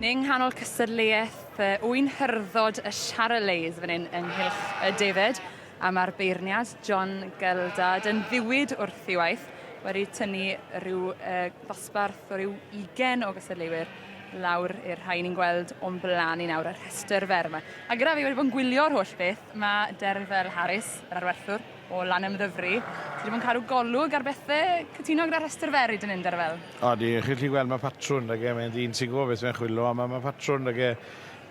Ni yng nghanol cystadleuaeth ŵyn hyrddod y Charolais fan hyn yng nghylch y defaid a mae'r beirniad John Geldard yn ddiwyd wrth ei waith wedi tynnu rhyw uh, ddosbarth o ryw ugen o gystadleuwyr lawr i'r rhai ni'n gweld o'n blaen ni nawr, y rhestr fer yma. A gyda fi wedi bod yn gwylio'r holl beth, mae Derfel Harris, yr arwerthwr, o Lanymddyfri. Ti 'di bod yn cadw golwg ar bethe, cytuno gyda rhestr fer hyd yn hyn, Derfel? Odi, chi'n gallu gweld mae patrwn 'dag e, mae'n ddyn sy'n gwybod beth mae'n chwilo am, a mae patrwn 'dag e.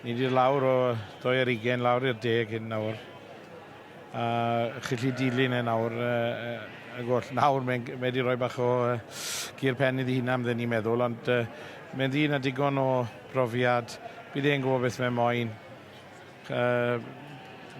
Ni 'di dod lawr o dou ar ugain lawr i'r deg hyn nawr. A chi'n gallu dilyn e nawr, y goll. Nawr mae'n mae 'di rhoi bach o gur pen iddi hunan, bydden ni'n meddwl, ond mae'n ddyn â digon o brofiad, bydd e'n gwybod beth mae'n moyn.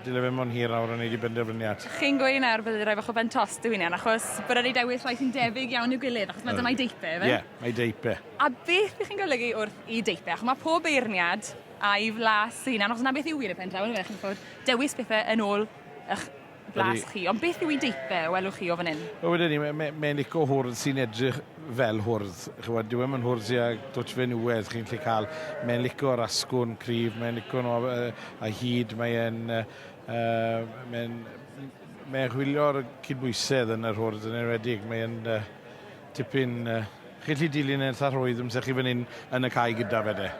Dyle fe mo'n hir nawr yn neud i benderfyniad. Chi'n gweud nawr bydde rhoi bach o ben tost i'w hunan achos bod wedi dewis rhai sy'n debyg iawn i'w gilydd achos mae dyma'i deipe ife? Ie, mae deipe. A beth ych chi'n golygu wrth i deipe? Achos mae pob beirniad a'i flas ei hunan achos 'na beth yw hi yn y pen draw yndyfe? Chi'n gwbod dewis pethe yn ôl 'ych blas chi. Ond beth yw ei deipe, welwch chi o fan hyn? Wel wedyn ni, mae'n mae, mae lico hwrdd sy'n edrych fel hwrdd. Chybod, dyw e'm yn hwrdd sy'n â dwtsh fenywedd chi'n gallu cael. Mae'n lico'r asgwrn cryf, mae'n lico nhw a, a hyd, mae'n uh, mae'n mae'n chwilio'r cydbwysedd yn yr hwrdd yn enwedig. Mae'n uh, tipyn... Uh, chi'n gallu dilyn e'n eitha rhwydd amser chi fan hyn yn y cae gyda fe de.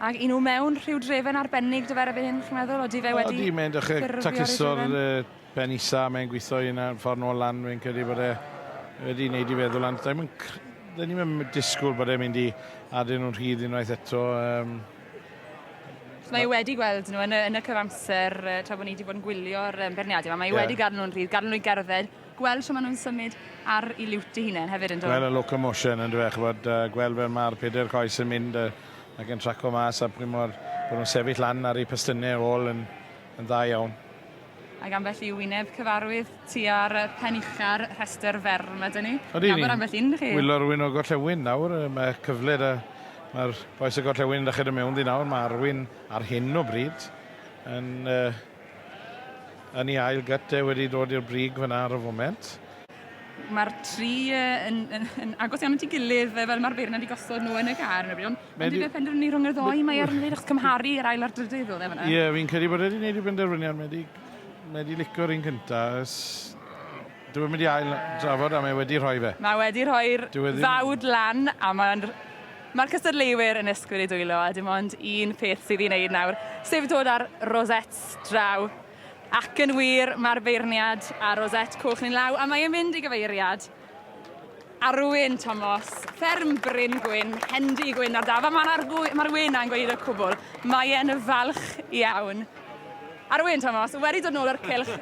Ac 'yn nhw mewn rhyw drefen arbennig 'da fe erbyn hyn, chi'n meddwl? Odi fe wedi Odi, mae'n dechrau tacluso'r pen isa, mae'n gweithio un ar ffordd nôl lan, fi'n credu bod e wedi wneud i feddwl, ond ddim yn, dyn ni'n disgwyl bod e'n mynd i adael nhw'n rhydd unwaith eto. Um, Mae e wedi gweld nhw yn y, yn y cyfamser, tra bod ni wedi bod yn gwylio'r um, beirniadu yma, mae e yeah. wedi gadael nhw'n rhydd, gadael nhw i gerdded, gweld shwt maen nhw'n symud ar eu liwt eu hunain hefyd yn do? Gweld y locomotion yn dweud, chybod, uh, gweld fel mae'r pedair coes yn mynd uh, ac yn traco mas a pryd mor bod nhw'n sefyll lan ar eu pastynau ôl yn, yn dda iawn. Ac ambell i wyneb cyfarwydd tua'r pen ucha'r rhestr fer yma dyn ni. Odi, ni'n ambell un, chi? Wylo rhywun o Gorllewin nawr, mae cyfle da, mae'r boes o Gorllewin yn dechrau dod mewn ddi nawr, mae Arwyn ar hyn o bryd yn uh, Yn ei ail gyt e wedi dod i'r brig fyna ar y foment. Mae'r tri yn, yn, yn agos iawn at ei gilydd fel mae'r beirniad wedi gosod nhw yn y car yn y bryd. Ond ond ife penderfynu rhwng y ddou mae ar wneud achos cymharu yr ail a'r drydydd oedd e fyna. Ie, fi'n credu bod e wedi gwneud ei benderfyniad. Mae wedi, mae wedi licio'r un cynta. Dwi wedi ail drafod a mae wedi rhoi fe. Mae wedi rhoi'r e fawd lan a mae'n Mae'r cystadleuwyr yn ysgwyd eu dwylo a dim ond un peth sydd i wneud nawr, sef dod â'r rosettes draw. Ac yn wir, mae'r beirniad a'r rosette coch yn law a mae e'n mynd i gyfeiriad Arwyn Tomos, fferm Bryn Gwyn, Hendy Gwyn ar daf, a mae'r ma wên 'na'n gweud y cwbl. Mae e'n falch iawn. Arwyn Tomos, wedi dod nôl o'r cylch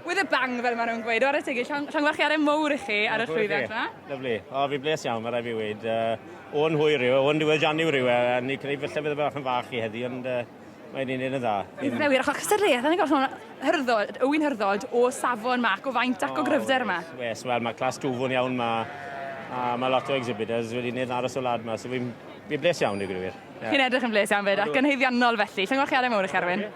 with a bang fel maen nhw'n gweud. Whare teg i, llongyfarchiadau mowr i chi ar y llwyddiant 'na. Lyfli. O, fi'n bles iawn, mae rhaid fi weud. Uh, o'n hwyr yw, e, o'n diwedd January yw e, a ni'n credu falle bydd e bach yn fach i heddi, ond uh, mae'n un yn dda. Yn wir, achos cystadleuaeth, yn gorfod hyrddod, yw'n hyrddod o safon ma ac o faint ac o gryfder yma. Wes, wel, mae clas dwfwn iawn ma, a mae lot o exhibitors wedi gwneud aros o lad ma, so fi'n fi bles iawn i gwir. Yeah. Chi'n edrych yn bles iawn fyd, ac yn haeddiannol felly. Llongyfarchiadau mawr i chi, Arwyn.